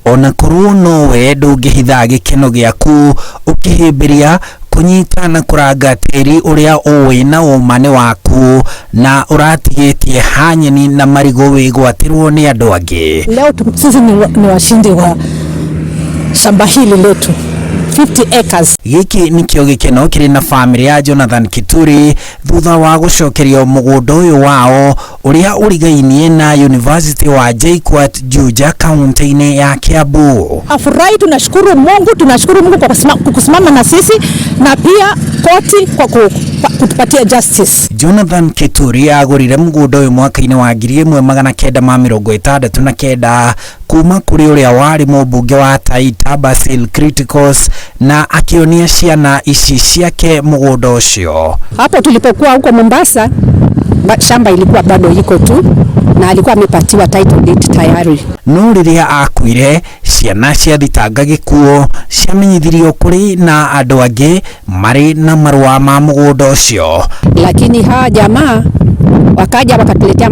Ona korwo nowe ndũngĩhitha gĩkeno gĩaku ũkĩhĩmbĩria kũnyita na kũranga tĩri ũrĩa ũĩ na ũma nĩ waku na ũratigĩtie hanyeni na marigũ wĩgwatĩrwo nĩ andũ angĩ. Leo sisi ni washindi wa shamba hili letu 50 acres. Gĩkĩ nĩkĩo gĩkeno kĩrĩ na bamĩrĩ ya Jonathan Kituri thutha wa gũcokerio mũgũnda ũyũ wao ũrĩa ũrigainie na University wa JKUAT Juja kaunti-inĩ ya Kiambu. Afurahi, tunashukuru Mungu, tunashukuru Mungu kwa kusimama na sisi na pia koti kwa kutupatia justice. Jonathan Kituri agũrire mũgũnda ũyũ mwaka-inĩ wa 1969 kuma kũrĩ ũrĩa warĩ mũmbunge wa Taita Basil Criticos na akĩonia ciana ici ciake mũgũnda ũcio. Hapo tulipokuwa huko Mombasa, shamba ilikuwa bado iko tu na alikuwa amepatiwa title deed tayari. No rĩrĩa akuire ciana ciathitanga gĩkuũ ciamenyithirio kũrĩ na andũ angĩ marĩ na marũa ma mũgũnda ũcio. Lakini hawa jamaa wakaja wakatuletea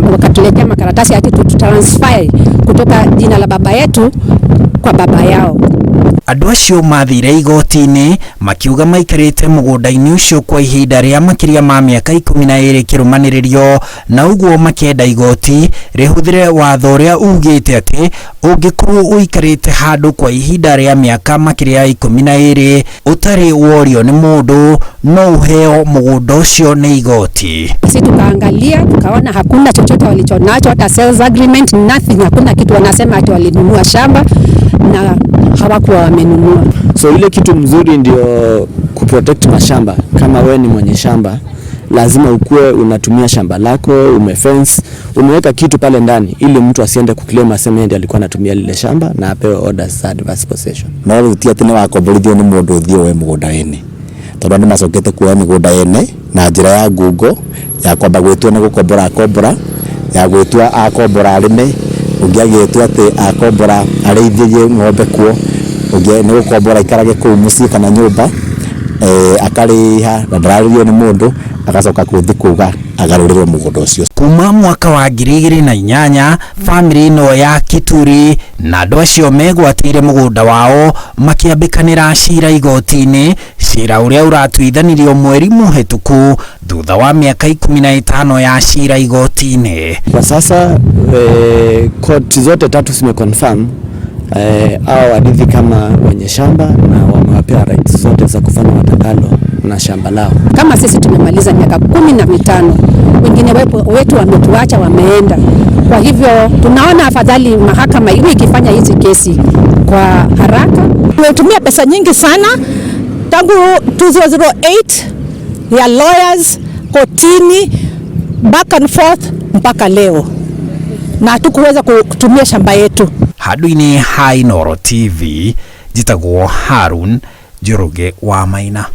makaratasi ati tutransfer kutoka jina la baba yetu kwa baba yao. Andũ acio mathire igoti-inĩ makiuga maikarĩte mũgũnda-inĩ ũcio kwa ihinda rĩa makĩria ma mĩaka 12 kĩrũmanĩrĩrio na ũguo makĩenda igoti rĩhũthĩre watho ũrĩa ugĩte atĩ ũngĩkorwo ũikarĩte handũ kwa ihinda rĩa mĩaka makĩria ya 12 ũtarĩ worio nĩ mũndũ no ũheo mũgũnda ũcio nĩ igoti. Sisi tukaangalia tukaona hakuna chochote walichonacho, hata sales agreement nothing, hakuna kitu. Wanasema ati walinunua shamba na hawakuwa wamenunua. So ile kitu mzuri ndio kuprotect mashamba. Kama we ni mwenye shamba, lazima ukue unatumia shamba lako, umefence, umeweka kitu pale ndani ili mtu asiende kuclaim aseme ndiye alikuwa anatumia lile shamba na apewe orders za adverse possession. No rĩu ti atĩ nĩ wakomborithio nĩ mũndũ ũthiĩ woe mũgũnda wene, tondũ andũ macokete kuoya mĩgũnda yene na njĩra ya ngungo ya kwamba gwĩtua nĩ gũkombora akombora, ya gwĩtua akombora arĩme, ũngĩ agĩtua atĩ akombora arĩithĩrie ng'ombe kuo, ũngĩ nĩ gũkombora aikarage kũu mũciĩ kana nyũmba, akarĩha na ndararĩrio nĩ mũndũ, agacoka gũthiĩ kuga agarũrĩrwo mũgũnda ũcio. Kuma mwaka wa 2008 bamĩrĩ ĩno ya Kituri na andũ acio megwatĩire mũgũnda wao makĩambĩkanĩra cira igoti-inĩ, cira ũrĩa ũratuithanirio mweri mũhĩtũku thutha wa mĩaka 15 ya cira igoti-inĩ. Kwa sasa court zote tatu zimeconfirm hao warithi kama wenye shamba na wamewapea rights zote za kufanya watakalo na shamba lao. Kama sisi tumemaliza miaka 15, wengine wetu wametuacha wameenda. Kwa hivyo tunaona afadhali mahakama iwe ikifanya hizi kesi kwa haraka. Tumetumia pesa nyingi sana tangu 2008 ya lawyers, kotini, back and forth mpaka leo, na hatukuweza kutumia shamba yetu. Handũ-inĩ ha Inooro TV njĩtagwo Harun Njoroge wa Maina.